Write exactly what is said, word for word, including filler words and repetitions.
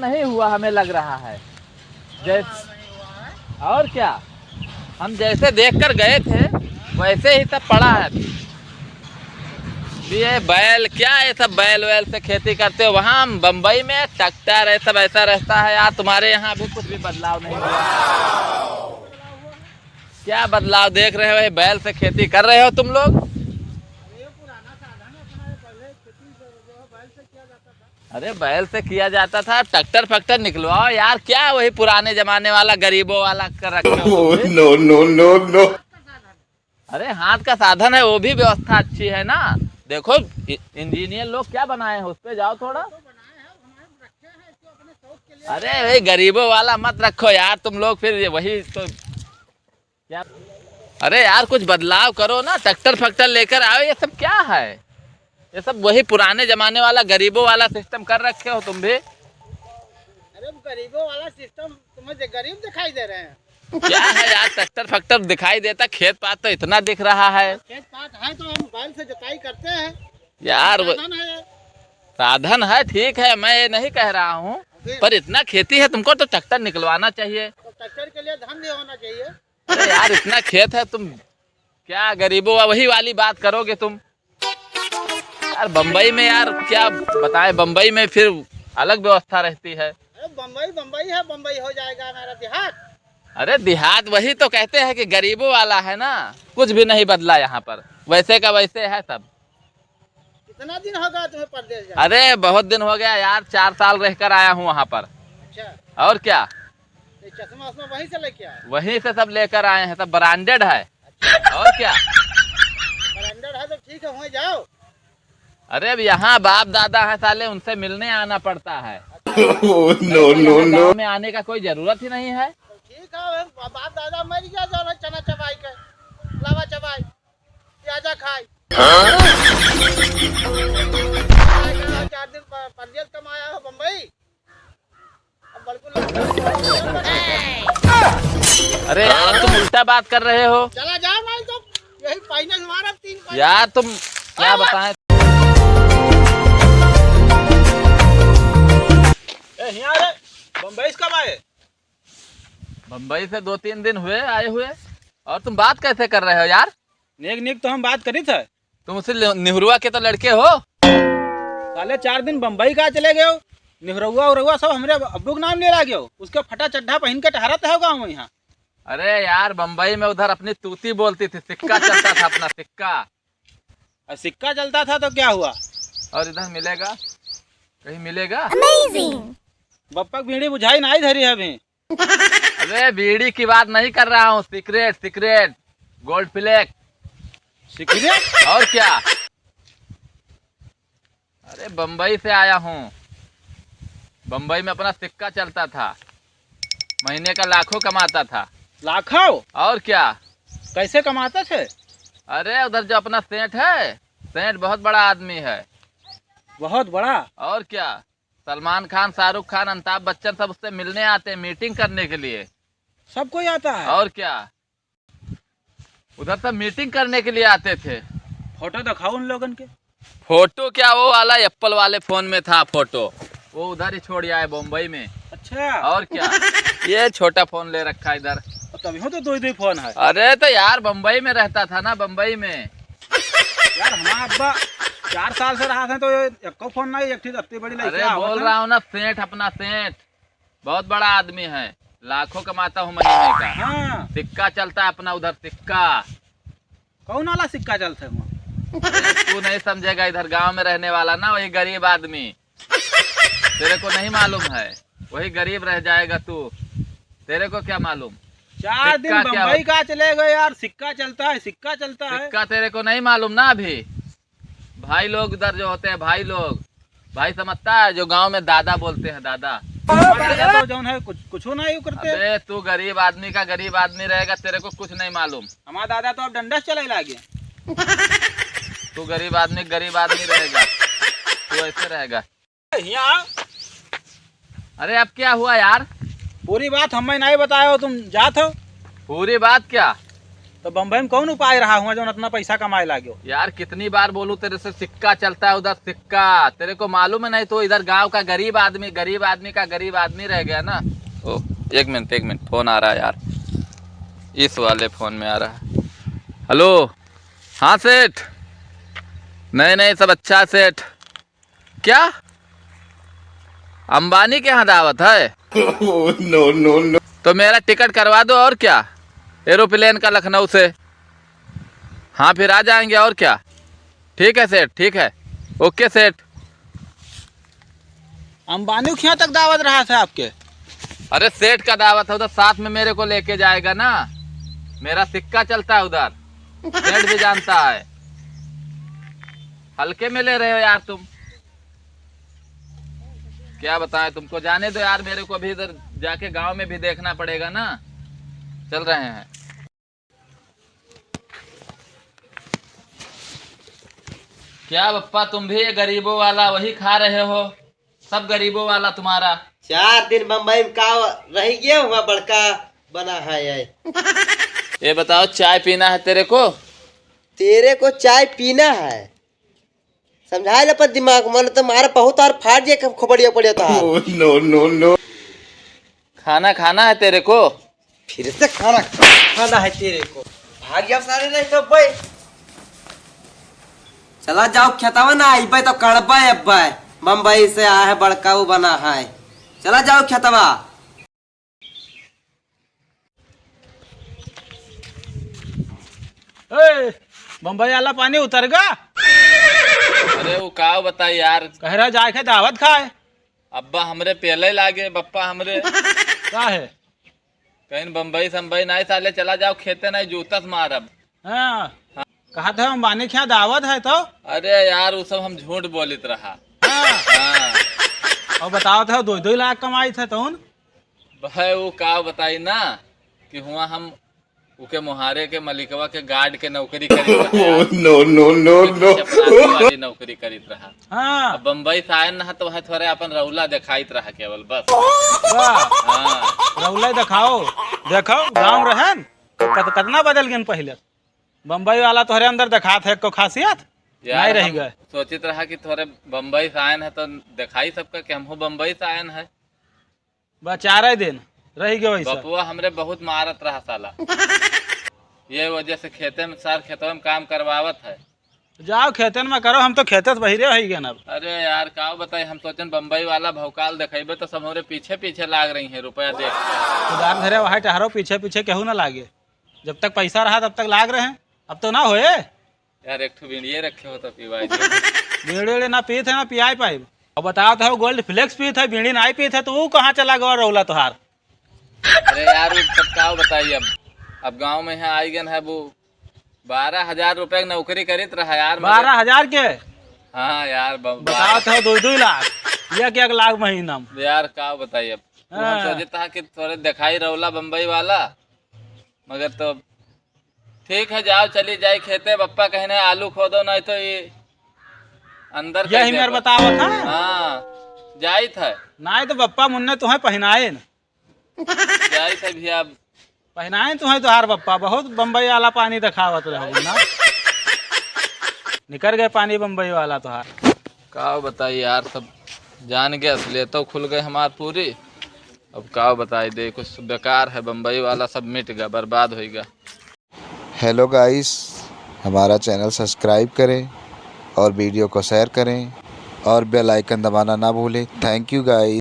नहीं हुआ, हमें लग रहा है। जैस-, और क्या, हम जैसे देख कर गए थे, वैसे ही सब पड़ा है अभी। ये बैल, क्या ये सब बैल वैल से खेती करते हो? वहाँ हम बम्बई में ट्रैक्टर, ये सब ऐसा रहता है यार। तुम्हारे यहाँ भी कुछ भी बदलाव नहीं हुआ। क्या बदलाव देख रहे हो? ये बैल से खेती कर रहे हो तुम लोग? अरे, बैल से किया जाता था, ट्रैक्टर फैक्टर निकलवाओ यार। क्या वही पुराने जमाने वाला, गरीबों वाला कर रखे हो तुम भी? No, no, no, no। अरे, हाथ का साधन है, वो भी व्यवस्था अच्छी है ना। देखो, इ-, इंजीनियर लोग क्या बनाए हैं, उस पे जाओ थोड़ा। अरे, वही गरीबों वाला मत रखो यार तुम लोग, फिर ये वही तो क्या? अरे यार, कुछ बदलाव करो ना, ट्रैक्टर फैक्टर लेकर आओ। ये सब क्या है? ये सब वही पुराने जमाने वाला, गरीबों वाला सिस्टम कर रखे हो तुम भी। अरे, गरीबों वाला सिस्टम तुम्हें दे-, गरीब दिखाई दे रहे हैं। क्या है यार, ट्रैक्टर फैक्टर दिखाई देता, खेत पात तो इतना दिख रहा है। खेत पात है तो हम बैल से जुताई करते हैं। यार, वो साधन है। साधन है, ठीक है, मैं ये नहीं कह रहा हूँ, फिर? पर इतना खेती है, तुमको तो ट्रैक्टर निकलवाना चाहिए। तो ट्रैक्टर के लिए धन भी होना चाहिए। अरे यार, इतना खेत है, तुम क्या गरीबों, वही वाली बात करोगे तुम? यार, बम्बई में यार, क्या बताएं, बम्बई में फिर अलग व्यवस्था रहती है। अरे, बम्बई, बम्बई है, बम्बई हो जाएगा हमारा देहात। अरे, देहात वही तो कहते हैं कि गरीबों वाला है ना, कुछ भी नहीं बदला यहाँ पर, वैसे का वैसे है सब। कितना दिन हो गया तुम्हें परदेश जाए? अरे, बहुत दिन हो गया यार, चार साल रहकर आया हूँ वहाँ पर। अच्छा। और क्या? ये चश्मा वश्मा वहीं से लेके आए? वहीं से सब लेकर आए हैं, सब ब्रांडेड है। अच्छा। और क्या? ब्रांडेड है तो ठीक है, वहीं जाओ। अरे, अब यहाँ बाप दादा है साले, उनसे मिलने आना पड़ता है। Oh, no, no, no। गाँव में आने का कोई जरूरत ही नहीं है। तो ठीक है, अब बाप दादा मर गया, जाओ ना चना चबाई के, लावा चबाई, प्याजा खाई। हाँ? चार दिन प-, परदेश कमाया हो बम्बई। अब बिल्कुल अरे यार, तुम उल्टा बात कर रहे हो। चला जाओ, मैं तो यही फाइनल मारा, तीन फाइनल। यार, तुम क्या बताएं? ए, हियाँ रे, बम्बई से कब आए? बम्बई से दो तीन दिन हुए आए हुए। और तुम बात कैसे कर रहे हो यार? नेक नेक तो हम बात करी थे। तुम उसे ले-, निहुरुआ के तो लड़के हो। साले, चार दिन बम्बई का चले गए हो, निहुरुआ उरुआ सब हमरे अब्बू के नाम ले ला गए हो। उसके फटा चड्ढा पहन के टहरत हो गाँव में यहाँ। अरे यार, बम्बई में उधर अपनी तूती बोलती थी, सिक्का चलता था अपना, सिक्का। और सिक्का चलता था तो क्या हुआ? और इधर मिलेगा, कहीं मिलेगा? Amazing। बप्पा की बीड़ी बुझाई नहीं धरी है अभी। अबे, बीड़ी की बात नहीं कर रहा हूँ, cigarette, cigarette, gold flakes. Cigarette? और क्या? अरे, बम्बई से आया हूँ। बम्बई में अपना सिक्का चलता था, महीने का लाखों कमाता था। लाखों? और क्या? कैसे कमाते थे? अरे, उधर जो अपना सेठ है, सेठ बहुत बड़ा आदमी है। बहुत बड़ा? और क्या, सलमान खान, शाहरुख खान, अमिताभ बच्चन सब उससे मिलने आते हैं, मीटिंग करने के लिए। सब कोई आता है? और क्या, उधर सब मीटिंग करने के लिए आते थे। फोटो दिखाओ उन लोगन के। फोटो क्या, वो वाला एप्पल वाले फोन में था फोटो, वो उधर ही छोड़ आए बम्बई में। अच्छा। और क्या, ये छोटा फोन ले रखा है इधर। तभी हो तो दो ही, दो ही फोन है। अरे तो यार, बम्बई में रहता था ना, बम्बई में। यार, हमारा अब्बा चार साल से रहा था तो ये एको फोन नहीं, एक ठे अत्ती बड़ी लड़की अरे, आवत बोल है। रहा हूँ ना, सेठ, अपना सेठ, बहुत बड़ा आदमी है, लाखों कमाता हूँ महीने का। हाँ। सिक्का चलता है अपना उधर, सिक्का। कौन वाला सिक्का चलता है वहाँ? अरे, तू नहीं समझेगा, इधर गांव में रहने वाला ना, वही गरीब आदमी, तेरे को नहीं मालूम है, वही गरीब रह जाएगा तू, तेरे को क्या मालूम? चार दिन सिक्का क्या बम्बई होता? का चले गए यार, सिक्का चलता है, सिक्का चलता है। सिक्का तेरे को नहीं मालूम ना अभी। भाई लोग उधर जो होते हैं, भाई लोग, भाई समझता है, जो गांव में दादा बोलते हैं, दादा। हमारे दादा तो जौन है, कुछ, कुछ नहीं करते। अबे, तू गरीब आदमी का गरीब आदमी रहेगा, तेरे को कुछ नहीं मालूम। हमारा दादा तो अब डंडा से चले लागे। तू गरीब आदमी, गरीब आदमी रहेगा, तू ऐसे रहेगा। यहाँ। अरे, अब क्या हुआ यार? पूरी बात हमें नहीं बताए हो, तुम जात हो। पूरी बात क्या? तो बम्बई में कौन उपाय रहा हुआ जो इतना पैसा कमाए लाग्यो? यार, कितनी बार बोलूं तेरे से, सिक्का चलता है उधर, सिक्का। तेरे को मालूम है नहीं, तो इधर गांव का गरीब आदमी, गरीब आदमी का गरीब आदमी रह गया ना। ओ, एक मिनट, एक मिनट, फोन आ रहा है यार, इस वाले फोन में आ रहा है। हेलो, हाँ सेठ। नहीं, नहीं, सब अच्छा है सेठ। क्या? अंबानी के यहाँ दावत है? Oh, no, no, no। तो मेरा टिकट करवा दो और क्या, एरोप्लेन का लखनऊ से। हाँ, फिर आ जाएंगे और क्या। ठीक है सेठ, ठीक है। ओके सेठ। अंबानी के यहाँ तक दावत रहा था आपके? अरे सेठ का दावत है, उधर साथ में मेरे को लेके जाएगा ना, मेरा सिक्का चलता है उधर, सेठ भी जानता है। हल्के में ले रहे हो यार तुम, क्या बताएं तुमको। जाने दो यार, मेरे को भी इधर जाके गांव में भी देखना पड़ेगा ना। चल रहे हैं। क्या बप्पा, तुम भी ये गरीबों वाला वही खा रहे हो, सब गरीबों वाला तुम्हारा। चार दिन बम्बई में का रह गया हुआ बड़का बना है ये। ये बताओ, चाय पीना है तेरे को? तेरे को चाय पीना है? समझाए ले अपन दिमाग, मन तो मारा बहुत और फाट जे खोपड़िया पड़िया तो। Oh, no, no, no। खाना खाना है तेरे को? फिर से खाना खाना है तेरे को? भाग जाओ सारे, नहीं तो बे। चला जाओ खेतवा ना, अइबे तो कड़बे अब्बे। बम्बई से आए है बड़काऊ बना है। चला जाओ खेतवा। ए, बम्बई वाला पानी उतर गा? अरे वो का बताई यार। कह रहा जाए के दावत खाए। अब्बा हमरे पेले लागे, बप्पा हमरे। का है? कहीं बम्बई सम्बई नहीं साले, चला जाओ खेते नहीं जूतस मारब। हाँ। हाँ। कहा था अंबानी क्या दावत है तो? अरे यार, वो सब हम झूठ बोलित रहा। हाँ। हाँ। और बताओ था दो दो लाख कमाई था तौन? भाई वो का बताई ना कि हुआ हम उके मोहारे के मलिकवा के गार्ड के नौकरी करी रहे। Oh, no, no, no, no। चपरासी वाली नौकरी करीत रहा। हाँ। अब बम्बई से आयन ना तो वह थोड़े अपन रौला दिखाइत रहा केवल बस। वाह। हाँ। रौला दिखाओ, देखो गाँव रहन कत-, कतना बदल गए पहले। बम्बई वाला तोहरे अंदर दिखात है को खासियत यार, नहीं रह हम गए। सोचित रहा कि थोड़े बम्बई से आयन है तो दिखाई सबका कि हम हो बम्बई से आयन है। बस चारे दिन रह गयो वैसा। बपुआ हमरे बहुत मारत रहा साला। ये वजह से खेते में, सार खेतवा में काम करवावत है। जाओ खेतन में करो, हम तो खेते से बहिरे होई गए अब। अरे यार, का बताई, हम सोचन बम्बई वाला भौकाल देखेबे तो सब हमरे पीछे पीछे लाग रही हैं रुपया दे। उधार धरे वहाँ टहरो पीछे पीछे केहू ना लागे। जब तक पैसा रहा तब तक लाग रहे हैं, अब तो ना होए। यार, एक ठो बीड़िए रखे हो तो पिवाई दे। बीड़ी उड़ी ना पीत है, ना पियाई पाइब। अब बताओ तो, गोल्ड फ्लेक्स पीत है, बीड़ी ना पीत है, तो वो कहाँ चला गवा रौला तोहार? अरे यार, वो सब का बताई अब। अब गाँव में यहाँ आई गन है, वो बारह हजार रुपए की नौकरी करीत रहा यार, मगर बारह हजार के? हाँ यार, ब-, बताओ तो, दो दो लाख, एक एक लाख महीना में। यार, का बताई अब। हम हाँ। सोचे था कि थोड़े दिखाई रौला बम्बई वाला, मगर तो ठीक है, जाओ, चली जाई खेते। बप्पा कहने आलू खोदो, नहीं तो ये अंदर यही कर मेरे देबो। बतावत है। हाँ, जाइत है। नहीं तो बप्पा मुन्ने तुम्हें पहनाए न। जाइत है भैया। पहनाए तुम्हें तोहार बप्पा, बहुत बम्बई वाला पानी दिखावत रहो ना। निकल गए पानी बम्बई वाला तोहार। का बताई यार, सब जान गए, असलियत तो खुल गए हमार पूरी। अब का बताई दे, कुछ बेकार है, बम्बई वाला सब मिट गया, बर्बाद होइगा। हेलो गाइस, हमारा चैनल सब्सक्राइब करें और वीडियो को शेयर करें और बेल आइकन दबाना ना भूलें। Thank you guys.